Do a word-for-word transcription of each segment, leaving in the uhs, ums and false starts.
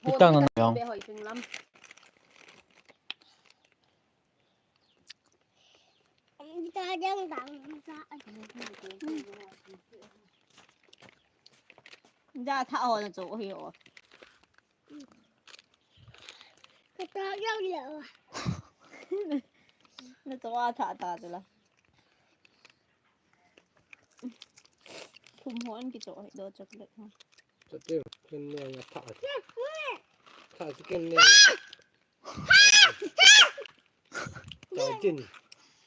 Kitang ang yang. Ja tha ho na cho hi ho. Ka ta yang ya. Na cho a tha ta tu la. Thum ho an kicho hi do chocolate ho. Chocolate ken ne nga tha. Tha ken ne. Tha jin.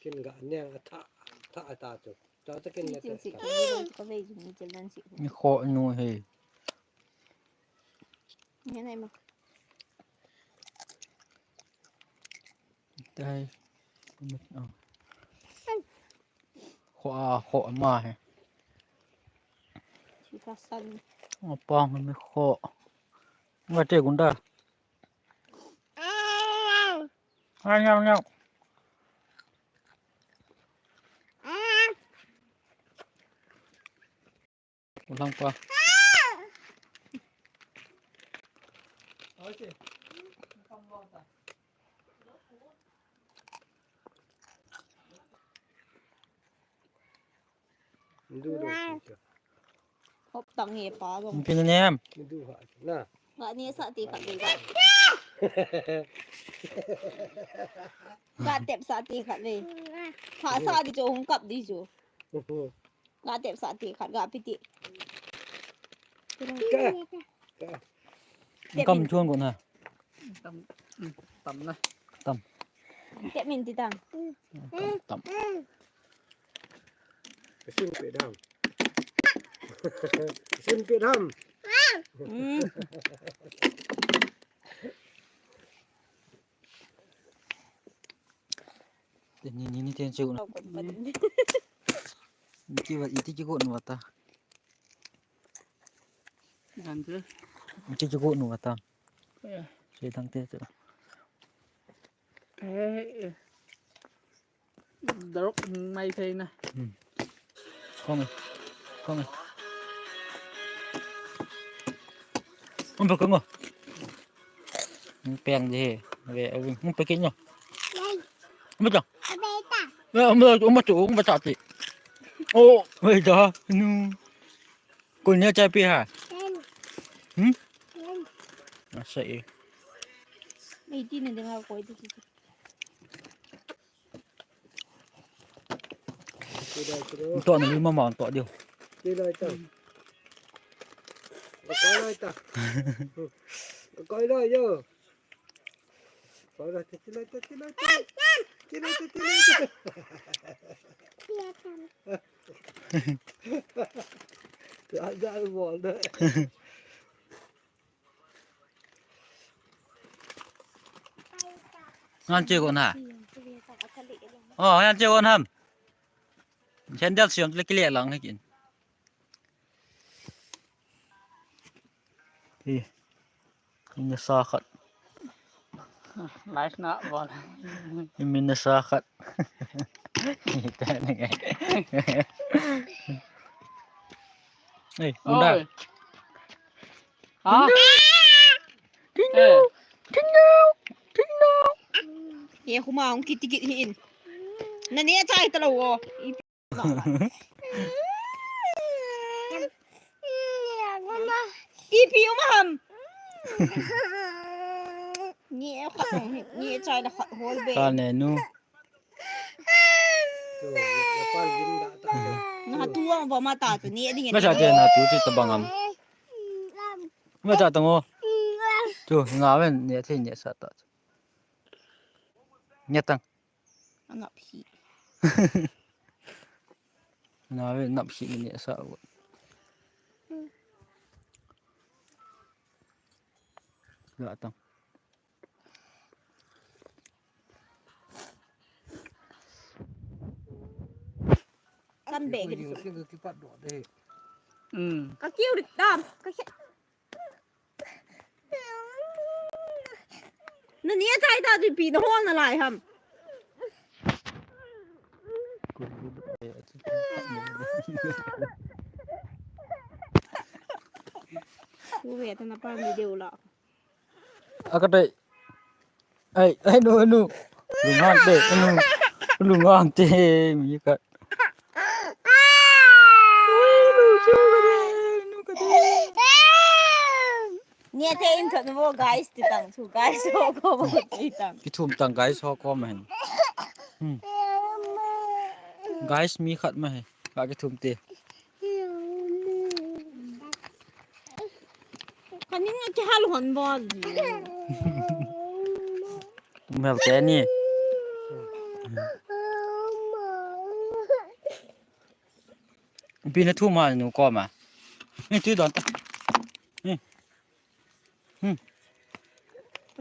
Ken ga ne nga tha tha ta chu. Tha ken ne. Chin si ka ve jin ni chin nan si. Ni kho nu he. Ni nai ma. Dai. Kho a kho ma he. Chi ka san. Apang me kho. Nga te gunda. Nga nyau nyau. Ulang pa. Hop tang he pa jong. Pin nem. Ga ne sa ti khat ve ga. Ga tep sa ti khat ve. Pha sa di chu hung kap di chu. Ga tep sa ti khat ga pi ti. Ka. Ka. Kam chuan ko na. Tam, mm, tam na. Tam. Tep min ti tang. Tam, tam. Ka sim pe dam. Ka sim pe dam. Mm. Ni, ni, ni, ten chu. Ki va iti ki ko nu ta. Iti ki ko nu ta. Sei tang te chu. Darok mai thei na. Kong. Kong. Umpa kong. Peng je. Ve, umpa kong. Umpa kong. Umpa kong. Umpa kong. Umpa kong. Oh, ve da. Nu. Kun ya chai pi ha. Hmm? Asa e. Mai ti ne denga koi ti. To na lima ma to dio. Koi lai ta. Koi lai ta. Koi lai yo. Koi lai ta, koi lai ta, koi lai ta. Koi lai ta, koi lai ta. Aja bol da. Ngan che ko na. Oh, ngan che ko na ham. Sandal siam le kile lang he kin. Hi. Min sa khat. Live na bol. Min sa khat. Hey, bunda. Oi. Ha? Tinno, tinno, tinno. Ye, kuma hung kiti kiti hin. Na ne chai ta lo. Ipi uma ham. Ni e khat ni e chai da khat hol be. Ka ne nu. Na tuang ba ma ta tu ni ding. Ma sa te na tu ti ta bang am. Ma sa ta ngo. Tu nga wen ni thei ni sa ta. Ni tang. Anap hi. Na ve nap hi ni sa. Ga tang. Kan be ki. Hmm. Ka kiu dik tam. Ka Na ni a chai ta tu pi na hol na lai ham. Ku ve ta na pa mi deu la. Akate. Ai, ai, nu, nu. Lunghang te, nu. Lunghang te, mi khat. Nia te in thot mo guys ti tang chu guys ho ko mo ti tang. Kithum tang guys ho ko ma hin. Hmm. Guys mi khat ma hi. Ka kithum te. Kaning a kihal hon bol ji. Tum hel te ni. Pi na thum a nu ko ma. Ni tu don ta. Ni. Hmm.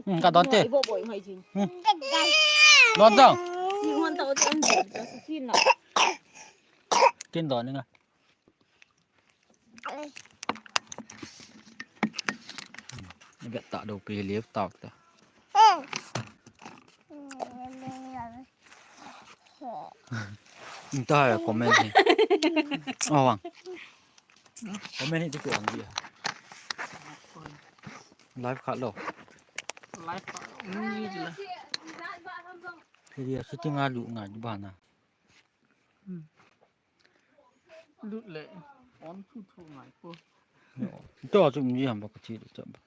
Hmm, ka don te. Ibo boy mai jin. Hmm. Don ta. Si hon ta o ten ta si na. Kin don ni nga. Ni bet ta do pi liep ta ta. Inta ya comment hi. Awang. Comment hi tu ang dia. Live khat lo. Live khat lo. Ni ji la. Phiri a shooting a lu ngai ba na. Lut le. On thu thu ngai ko. To chu ni ham ba ka chi lu cham ba.